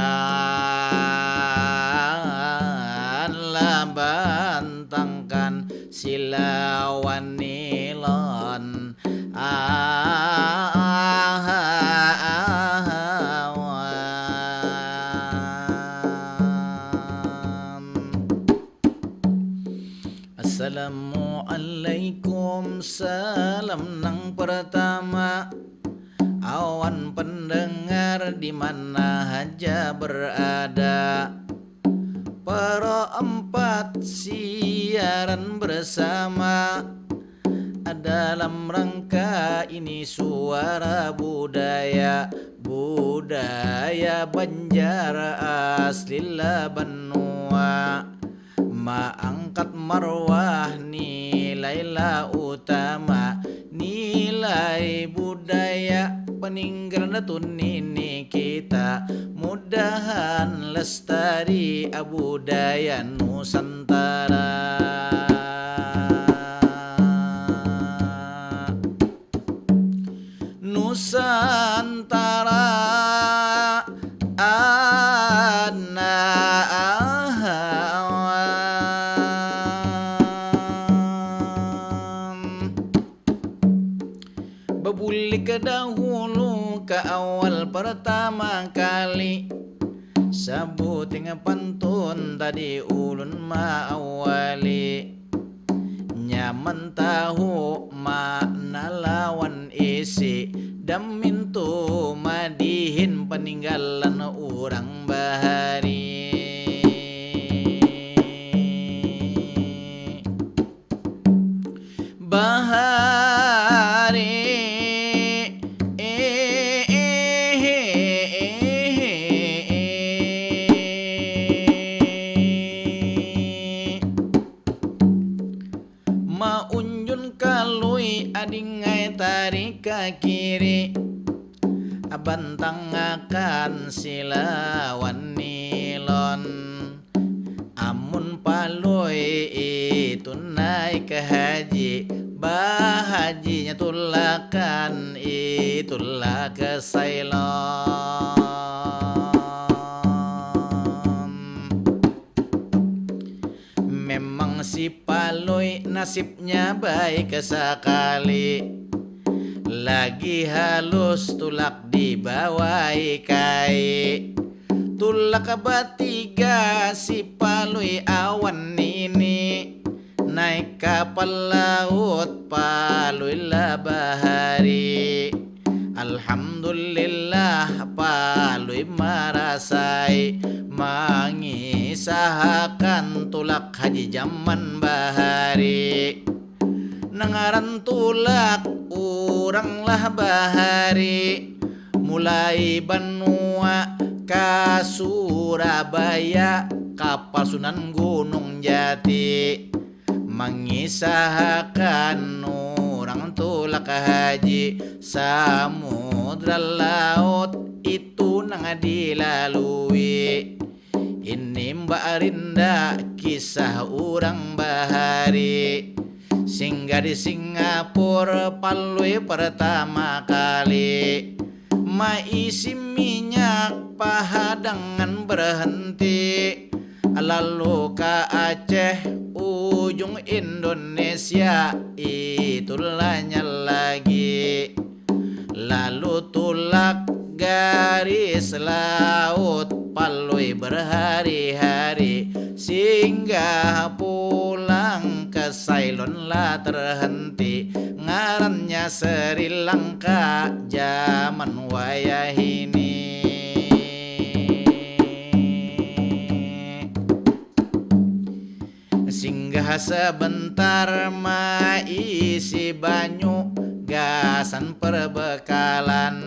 lah, bantangkan sila wanilon. Ahawan. Assalamualaikum, salam nang pertama. Awan pendengar di mana haja berada. Pro empat siaran bersama. Dalam rangka ini suara budaya, budaya Banjar asli lah banua. Maangkat marwah nilai lah utama, nilai budaya peninggalan datu nini kita. Mudahan lestari budaya Nusantara. Nusantara anak ahawan. Bebulik ke dahulu, ke awal pertama kali. Sabuting pantun tadi ulun maawali. Nyaman tahu makna lawan isi, damintu madihin paninggalan urang bahari. Bahari. Maunjun kalui adingai tari ka kiri, abantangakan silawan nilon. Amun palui itu naik haji, bahajinya tulakan itulah ke Ceylon. Memang si Palui nasibnya baik sakali, lagi halus tulak dibawai kai. Tulak batiga si Palui awan nini, naik kapal laut Palui lah bahari. Alhamdulillah Palui marasai, mangisahakan tulak haji jaman bahari. Nang ngaran tulak urang lah bahari, mulai banua ka Surabaya, kapal Sunan Gunung Jati. Mangisahakan urang tulak haji, samudra laut itu nang dilalui. Ini Mbak Rinda kisah urang bahari. Singgah di Singapura Palui pertama kali, maisi minyak pahadangan berhenti, lalu ka Aceh ujung Indonesia itulahnya lagi. Lalu tulak garis laut Palui berhari-hari, singgah pulang ke Ceylon lah terhenti, ngarannya Sri Lanka jaman wayah ini. Singgah sebentar maisi banyu gasan perbekalan,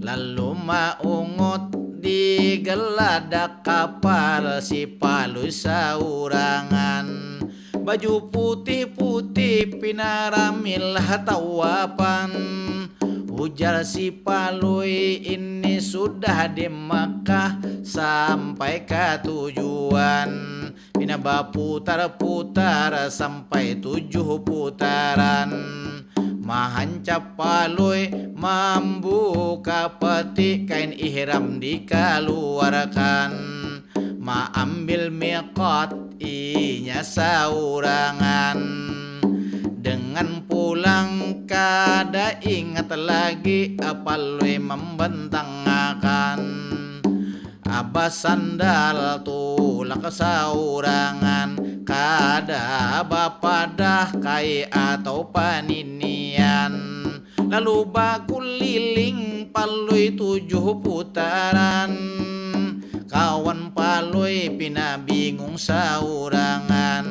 lalu maungut di geladak kapal si Palui saurangan. Baju putih-putih pina rami lah tawapan. Ujar si Palui, ini sudah di Mekah sampai ka tujuan. Pina baputar-putar sampai tujuh putaran. Mahancap Palui, mambuka peti, kain ihram dikaluarkan. Maambil miqat inya saurangan. Dengan pulang kada ingat lagi Palui mambantangakan. Abah sandal tulak saurangan, kada bapadah kai atau paninian. Lalu bakuliling Palui tujuh putaran. Kawan Palui pina bingung saurangan.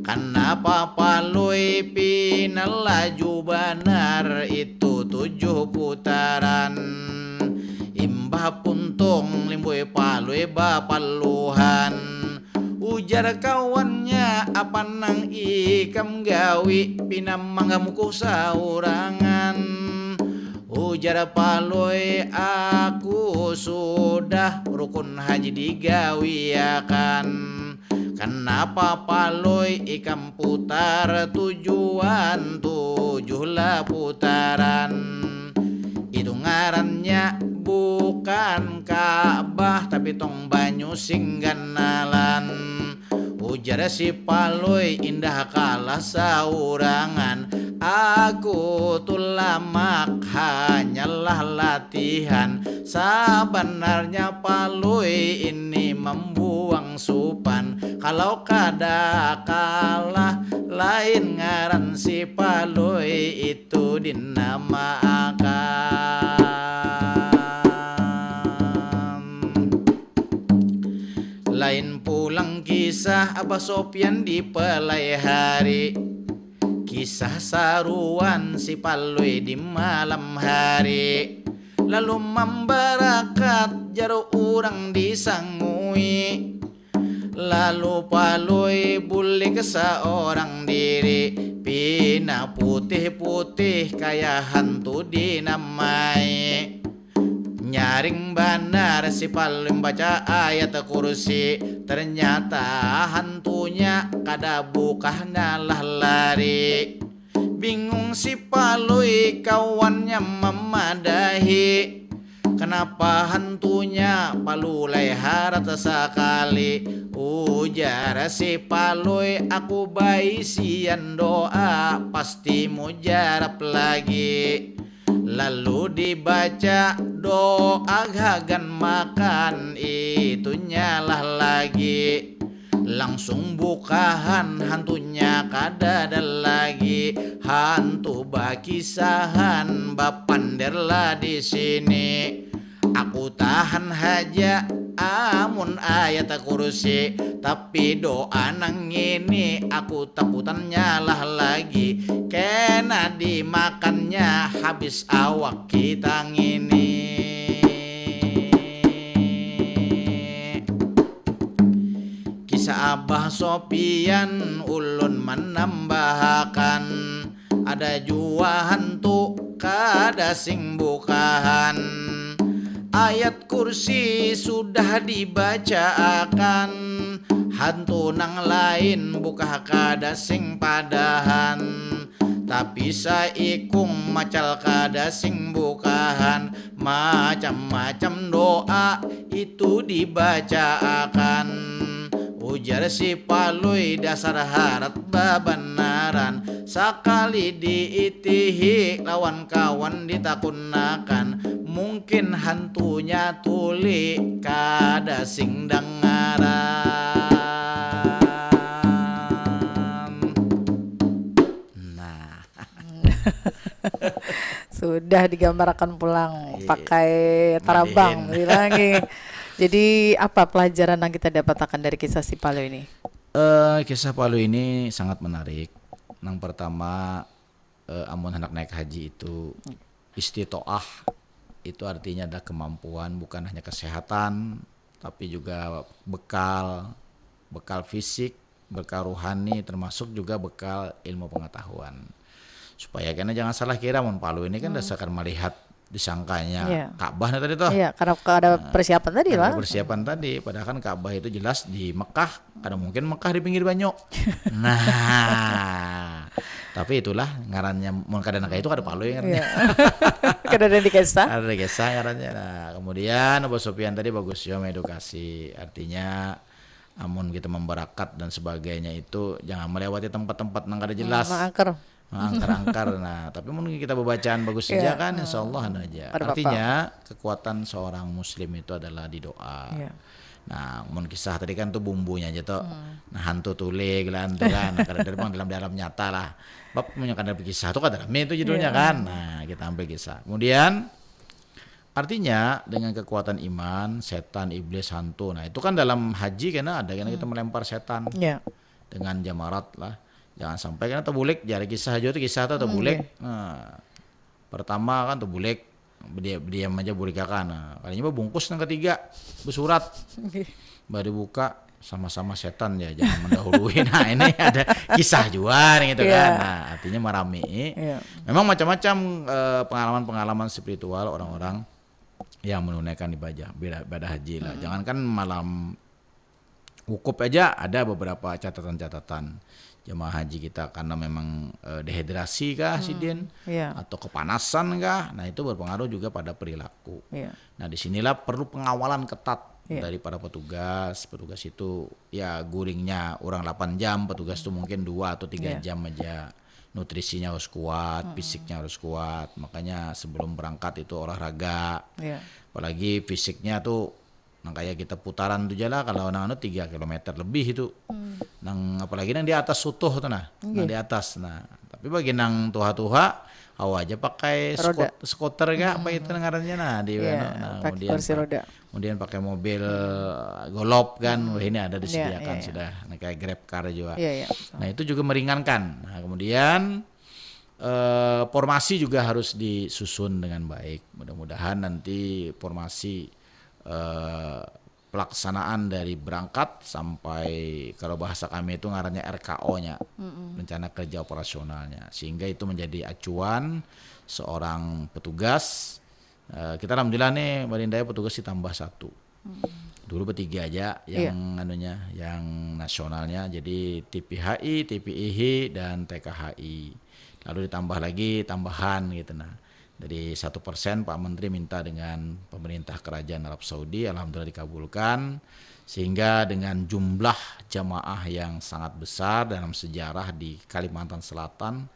Kanapa Palui pina laju banar itu tujuh putaran? Imbah puntung limbui Palui bapaluhan. Ujar kawannya, apa nang ikam gawi pina manggamuku saurangan? Ujar Palui, aku sudah rukun haji digawiakan. Kanapa Palui ikam putar tujuan tujuh lah putaran? Itu ngarannya bukan Ka'bah tapi tong banyu sing ganalan. Ujar si Palui indah kalah saurangan. Aku tu lamak hanyalah latihan. Sabanarnya Palui ini mambuang supan. Kalau kada kalah lain ngaran si Palui itu dinamaakan. Lain pulang kisah Abah Sopian di pelai hari. Kisah saruan si Palui di malam hari. Lalu mambarakat jar urang disangui. Lalu Palui bulik seorang diri. Pina putih-putih kaya hantu dinamai. Nyaring banar si Palui membaca ayat kursi. Ternyata hantunya kada bukah nalah lari. Bingung si Palui kawannya memadahi. Kenapa hantunya Palui harat sakali? Ujar si Palui, aku baisian doa pasti mujarab lagi. Lalu dibaca doa hagan makan itunyalah lagi. Langsung bukahan hantunya kadada lagi. Hantu bakisahan bapanderlah di sini. Aku tahan haja amun ayat kursi, tapi doa nang ini aku takutan nyalah lagi. Kena dimakannya habis awak kita ngini. Kisah Abah Sopian ulun manambahakan. Ada jua hantu kada sing bukahan. Ayat kursi sudah dibacaakan. Hantu nang lain bukah kada sing padahan. Tapi saikung macal kada sing bukahan. Macam-macam doa itu dibacaakan. Ujar si Palui dasar harat babanaran. Sakali diitihi lawan kawan ditakunakan. Mungkin hantunya tuli kada sing dangaran. Nah. Sudah digambarakan pulang. Iya. Pakai tarabang. Jadi apa pelajaran yang kita dapatakan dari kisah si Palui ini? Uh, kisah Palui ini sangat menarik. Yang pertama, uh, amun hendak naik haji itu istitoah, itu artinya ada kemampuan, bukan hanya kesehatan tapi juga bekal, bekal fisik, bekal rohani, termasuk juga bekal ilmu pengetahuan. Supaya kena jangan salah kira, mun Palui ini kan hmm. dasarkan melihat disangkanya yeah. Ka'bah nih tadi tuh. Iya, karena ada nah, persiapan tadi lah. Persiapan tadi, padahal kan Ka'bah itu jelas di Mekah, kada mungkin Mekah di pinggir banyu. Nah, tapi itulah ngarannya, mun kada nang itu kada Palui ngarannya. Iya. Kada ada di kisah. Ada di kisah ngarannya. Nah, kemudian Abah Sopian tadi bagus juga mengedukasi. Artinya amun kita membarakat dan sebagainya itu jangan melewati tempat-tempat yang kada jelas. Hmm, angker. Angkar-angkar. Nah, tapi mungkin kita bacaan bagus saja yeah. kan, insya Allah anu aja. Artinya kekuatan seorang muslim itu adalah di doa. Yeah. Nah, mun kisah tadi kan tuh bumbunya aja tuh. Hmm. Nah, hantu tuli gelan tuh kan. Nah, kada ada dalam dalam nyata lah. Bab punya kada kisah tuh kada rame itu judulnya yeah. kan. Nah, kita ambil kisah. Kemudian artinya dengan kekuatan iman, setan, iblis, hantu. Nah, itu kan dalam haji kena ada kan hmm. kita melempar setan. Yeah. Dengan jamarat lah. Jangan sampai kena terbulik, jadi kisah aja tuh kisah tuh terbulik. Hmm, okay. Nah, pertama kan terbulik, dia diam aja bulik akan. Nah, kalinya bungkus yang ketiga, bersurat. Okay. Baru buka sama-sama setan ya, jangan mendahului. Nah, ini ada kisah juga gitu yeah. kan. Nah, artinya marami. Yeah. Memang macam-macam eh, pengalaman-pengalaman spiritual orang-orang yang menunaikan ibadah, ibadah haji lah. Hmm. Jangankan malam wukuf aja ada beberapa catatan-catatan. jemaah haji kita karena memang eh, dehidrasi kah sidin Iya. atau kepanasan kah, nah itu berpengaruh juga pada perilaku. Iya. Nah, di sinilah perlu pengawalan ketat Iya. dari para petugas. Petugas itu ya guringnya orang delapan jam, petugas itu mungkin dua atau tiga Iya. jam aja. Nutrisinya harus kuat, fisiknya harus kuat. Makanya sebelum berangkat itu olahraga. Iya. Apalagi fisiknya tuh nang kayak kita putaran tuh jalan kalau nang anu tiga kilometer lebih itu. Nang apalagi nang di atas sutuh tuh nah, nang Nggih. di atas. Nah, tapi bagi nang tuha-tuha, awa aja pakai Roda. skot- skuter kah apa itu ngarannya nah di Iya, anu. Nah, pakai kursi pa- roda. kemudian pakai mobil golop kan, wah ini ada disediakan Iya, iya, iya. Sudah. Nah, kayak Grab Car juga. Iya, iya. Nah, itu juga meringankan. Nah, kemudian eh, formasi juga harus disusun dengan baik. Mudah-mudahan nanti formasi eh, pelaksanaan dari berangkat sampai, kalau bahasa kami itu ngarannya R K O-nya, rencana kerja operasionalnya, sehingga itu menjadi acuan seorang petugas. Eh, kita alhamdulillah nih, Barinda ya, petugas ditambah satu. Dulu bertiga aja yang anunya, yang nasionalnya, jadi T P H I, T P I H I, dan T K H I. Lalu ditambah lagi tambahan gitu. Nah, dari satu persen Pak Menteri minta dengan pemerintah kerajaan Arab Saudi, alhamdulillah dikabulkan, sehingga dengan jumlah jamaah yang sangat besar dalam sejarah di Kalimantan Selatan,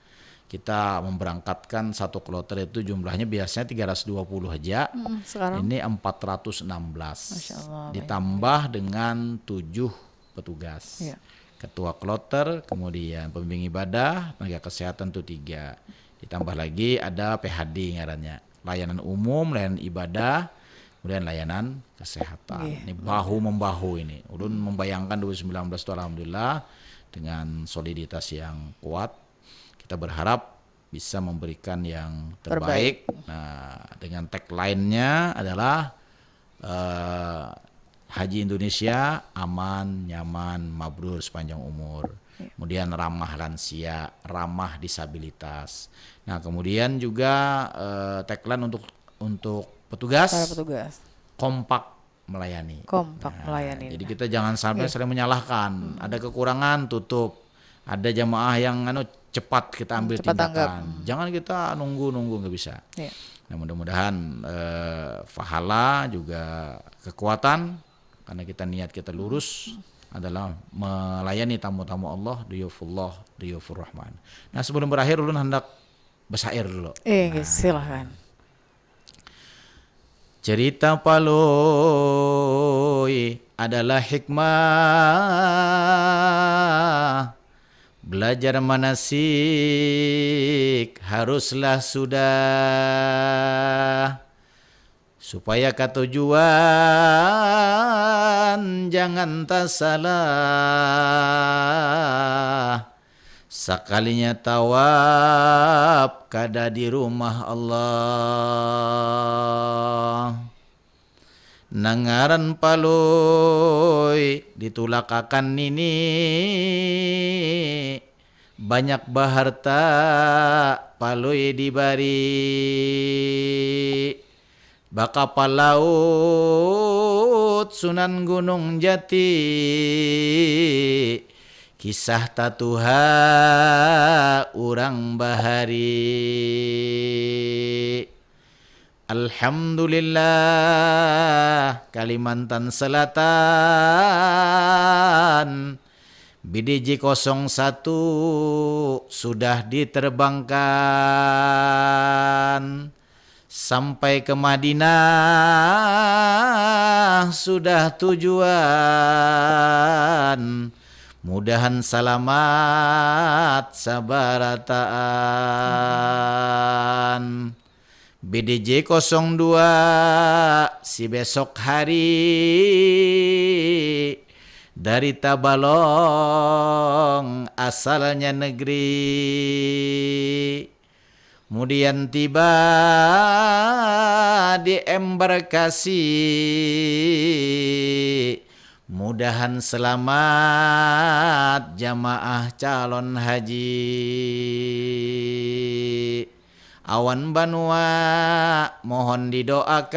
kita memberangkatkan satu kloter itu jumlahnya biasanya tiga ratus dua puluh aja. Mm, sekarang Ini empat ratus enam belas. Masya Allah, banyak. Ditambah dengan tujuh petugas. Iya. Ketua kloter, kemudian pembimbing ibadah, tenaga kesehatan itu tiga. Ditambah lagi ada P H D ngarannya. Layanan umum, layanan ibadah, kemudian layanan kesehatan. Iya. Ini bahu membahu ini. Ulun membayangkan dua ribu sembilan belas itu alhamdulillah dengan soliditas yang kuat. Kita berharap bisa memberikan yang terbaik. Nah, dengan tagline-nya adalah eh, Haji Indonesia aman, nyaman, mabrur sepanjang umur. Kemudian ramah lansia, ramah disabilitas. Nah, kemudian juga eh, tagline untuk untuk petugas Para petugas. Kompak melayani. Kompak Nah, melayani. Jadi Nah. Kita jangan sampai saling menyalahkan. Ada kekurangan, tutup. Ada jamaah yang anu cepat kita ambil Cepat tindakan. tanggap. Jangan kita nunggu-nunggu, nggak bisa. Iya. Nah, mudah-mudahan eh, pahala juga kekuatan karena kita niat kita lurus adalah melayani tamu-tamu Allah, duyufullah, duyufur rahman. Nah, sebelum berakhir ulun hendak besair dulu. Eh, silahkan. Cerita Palui adalah hikmah. Belajar manasik haruslah sudah. Supaya katujuan jangan tasalah. Sakalinya tawaf kada di rumah Allah. Nangaran Palui ditulakakan nini. Banyak baharta Palui dibari. Bakapal laut Sunan Gunung Jati. Kisah tatuha urang bahari. Alhamdulillah, Kalimantan Selatan, B D J kosong satu sudah diterbangkan sampai ke Madinah sudah tujuan. Mudahan salamat sabarataan. B D J kosong dua si besok hari dari Tabalong asalnya negeri. Mudian tiba di embarkasi. Mudahan selamat jamaah calon haji. Awan banua mohon didoakan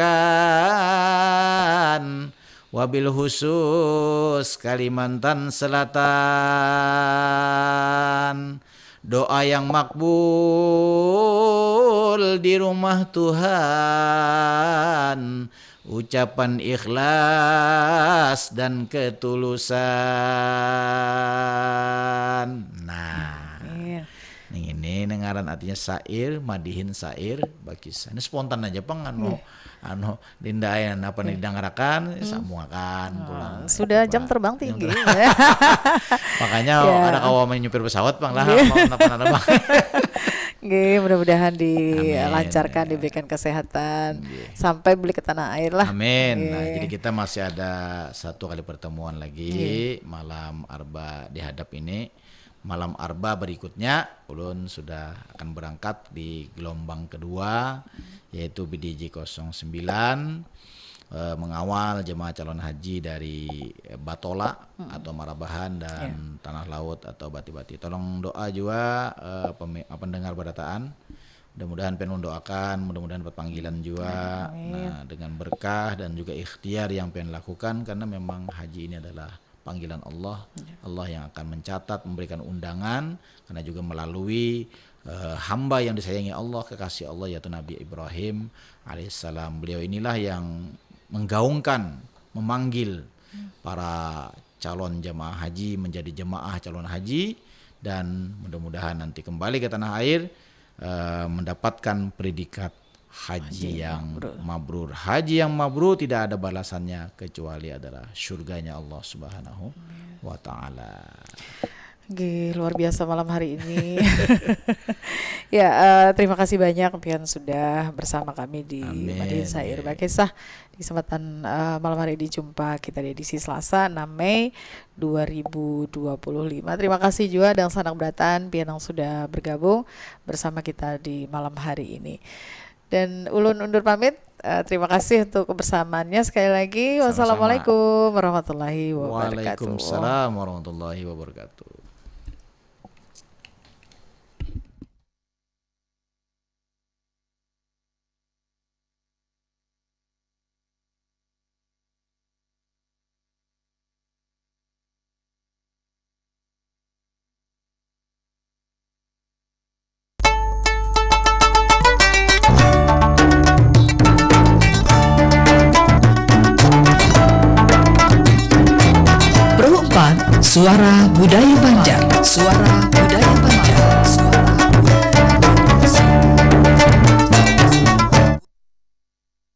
Wabil khusus Kalimantan Selatan, doa yang makbul di rumah Tuhan, ucapan ikhlas dan ketulusan. Nah, Iya. Ning ini nengaran artinya syair, madihin syair, bakisah. Ini spontan aja pang anu, anu Dinda ai napa nih didangarakan, samuakan pulang. Sudah Itu, jam Pak. terbang Jam tinggi. terbang. Makanya Ya. ada kawa nyupir pesawat pang lah, mau napa napa. Nggih, mudah-mudahan dilancarkan, Amin. Diberikan kesehatan Nggih. Sampai balik ke tanah air lah. Amin. Nah, Nggih. Jadi kita masih ada satu kali pertemuan lagi malam Arba di hadap ini. Malam Arba berikutnya, ulun sudah akan berangkat di gelombang kedua, yaitu B D J kosong sembilan, eh, mengawal jemaah calon haji dari, eh, Batola atau Marabahan dan Tanah Laut atau Bati-Bati. Tolong doa juga, eh, pemi- pendengar barataan. Mudah-mudahan pengen mendoakan, mudah-mudahan dapat panggilan juga. Nah, dengan berkah dan juga ikhtiar yang pengen lakukan, karena memang haji ini adalah panggilan Allah. Allah yang akan mencatat, memberikan undangan, karena juga melalui, eh, hamba yang disayangi Allah, kekasih Allah, yaitu Nabi Ibrahim alaihissalam. Beliau inilah yang menggaungkan, memanggil para calon jemaah haji menjadi jemaah calon haji, dan mudah-mudahan nanti kembali ke tanah air, eh, mendapatkan predikat haji yang mabrur. Haji yang mabrur tidak ada balasannya kecuali adalah surganya Allah Subhanahu wa Ta'ala. Nggih, luar biasa malam hari ini. Ya, eh, terima kasih banyak pian sudah bersama kami di Amin. Madihin Syair Bakisah. Di kesempatan, eh, malam hari ini, jumpa kita di edisi Selasa, enam Mei dua ribu dua puluh lima. Terima kasih juga dangsanak barataan pian yang sudah bergabung bersama kita di malam hari ini. Dan ulun undur pamit. Eh, terima kasih untuk kebersamaannya sekali lagi. Sama-sama. Wassalamualaikum warahmatullahi wabarakatuh. Waalaikumsalam warahmatullahi wabarakatuh. Pro empat, Suara Budaya Banjar. Suara Budaya